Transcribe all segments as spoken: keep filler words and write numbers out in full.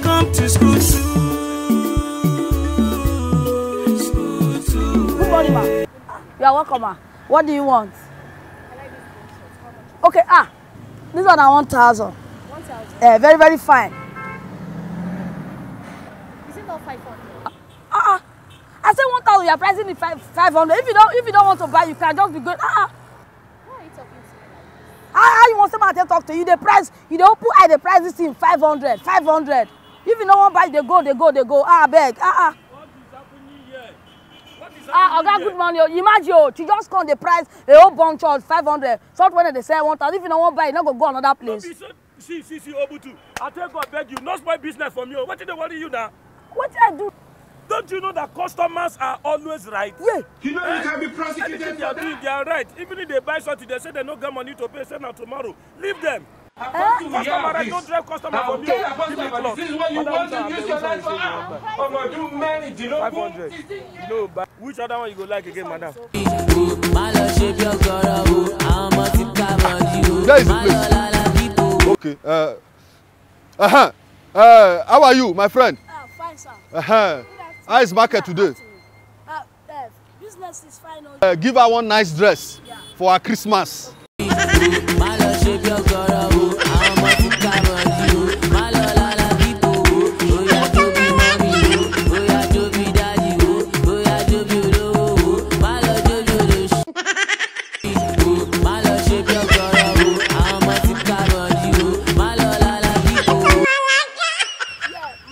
Come to school too. School too. Good morning, ma. You are welcome, ma. What do you want? Okay, ah, this one na one thousand. One thousand? Eh, very, very fine. Is it not five hundred? Ah, ah. I say one thousand, you are pricing it five, five hundred. If you don't, if you don't want to buy, you can just be going. Ah, ah. Why are you talking to me like this? How, how you want somebody to talk to you? The price, you dey open eye, the price is in five hundred, five hundred. If you no wan buy, they go, they go, they go. Ah, abeg. Ah, ah. What is happening here? What is happening here? Ah, Oga, good morning. Oh, imagine, oh, she just come the price, a whole bunch of five hundred. Salt when they sell one thousand. If you no wan buy, you no go go another place. No be so. See, see, see, Obutu. I tell God, beg you, no spoil business for me. Oh. Wetin dey worry you now? Wetin I do? Don't you know that customers are always right? Yeah. You know you can be prosecuted for that. Anything they are doing, they are right. Even if they buy something, they say they no get money to pay, say na tomorrow. Leave them. Customer right, don't drive customer for me. Give me cloth. Madam, you want to use your life for how? Five hundred. You know, but which other one you go like again, madam? Where is the place? Okay. Uh, uh-huh. Uh, how are you, my friend? Ah, fine, sir. Uh-huh. Good afternoon. How is market today? Good afternoon. Uh, uh, business is fine. Oh. Uh, give her one nice dress for her Christmas.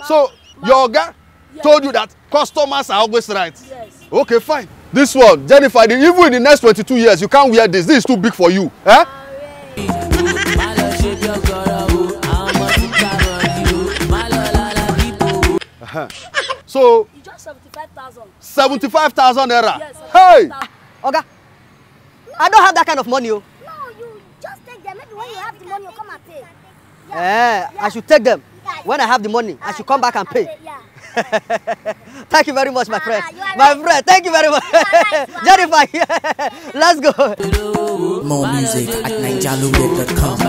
So, your oga told you that customers are always right. Yes. Okay, fine. This one, Jennifer, the, even in the next twenty-two years, you can't wear this. This is too big for you. Eh? Uh-huh. So, it's just seventy-five thousand. Seventy-five thousand naira. Yes, hey! Seventy-five thousand. Oga, I don't have that kind of money. Oh. No, you just take them. Maybe when you have the money, you come and pay. Eh, I should take them. When I have the money, I should come back and pay. Thank you very much, my friend. My friend, thank you very much. Jennifer, let's go. More music at niger loaded dot com.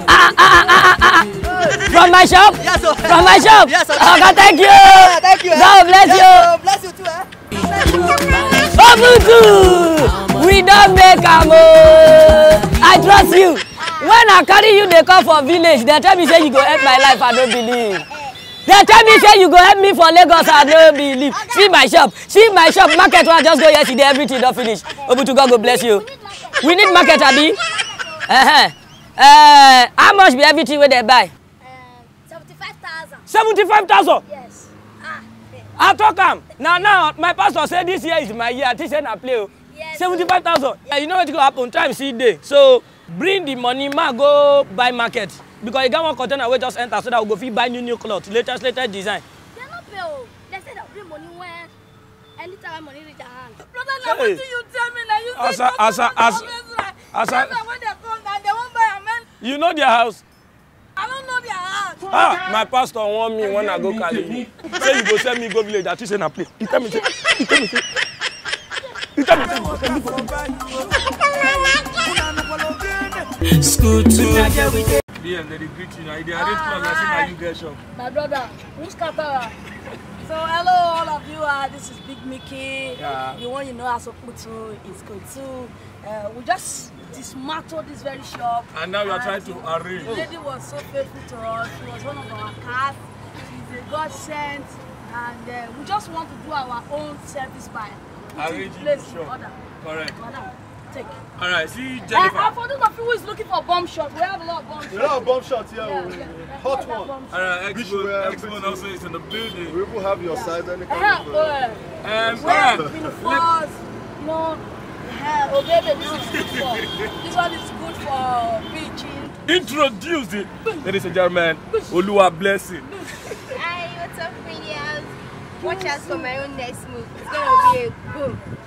Ah, ah, ah, ah, ah, ah. From my shop? Yes, sir. From my shop? Yes, sir. Oga, thank you. Yeah, thank you, eh? God bless you. Yes, sir. Bless you too, eh? Obutu! We don make am o! I trust you. When I carry you dey come for village, dem tell me say you go help my life, I no believe. Dem tell me say you go help me for Lagos, I no believe. See my shop, see my shop, market wey I just go yesterday, everything don finish. Obutu, God go bless you. We need market, abi? Uh-huh. Uh, how much be everything wey dem buy? Um, seventy-five thousand. Seventy-five thousand? Yes. Ah. I talk am. Now, now, my pastor say this year is my year. I think say na play o. Yes. Seventy-five thousand. Yeah, you know wetin go happen? Time still dey. So, bring the money, ma go buy market. Because you get one container wey just enter so that we go fit buy new, new cloth, latest, latest design. Dem no pay o. Dem say dem bring money when, anytime when money reach their hand. Brother, na wetin you tell me na you say as I, as I, as, as I, when dem come now, dem wan buy am. You know their house? I don't know their house. Ah, my pastor warn me when I go Cali. Say you go send me go village. That you say na play. He tell me say, he tell me say, he tell me say you go send me go village. School too. B M, they dey greet you now. They arrange plan like say na you get shop. My brother, who's Katara? So hello all of you. Uh, this is Big Mickey. Yeah. The one you know as Okutu in school too. Uh, we just dismantled this very shop. And now you are trying to arrange. The lady was so faithful to us. She was one of our cast. She's a godsend. And uh, we just want to do our own service by putting the place in order. Correct. Madam, take. All right, see Jennifer. Uh, for those of you who is looking for bomb shot, we have a lot of bomb shots. A lot of bomb shots here. Yeah, yeah. Hot one. All right, X-Bone also is in the building. We even have your size and the kind of, uh, um, all right. Pinafores, you know, uh, oh baby, this is good for, this one is good for preaching. Introduce it, ladies and gentlemen, Oluwa Blessing. Hi, what's up, media? Watch out for my own next move. It's gonna be a boom.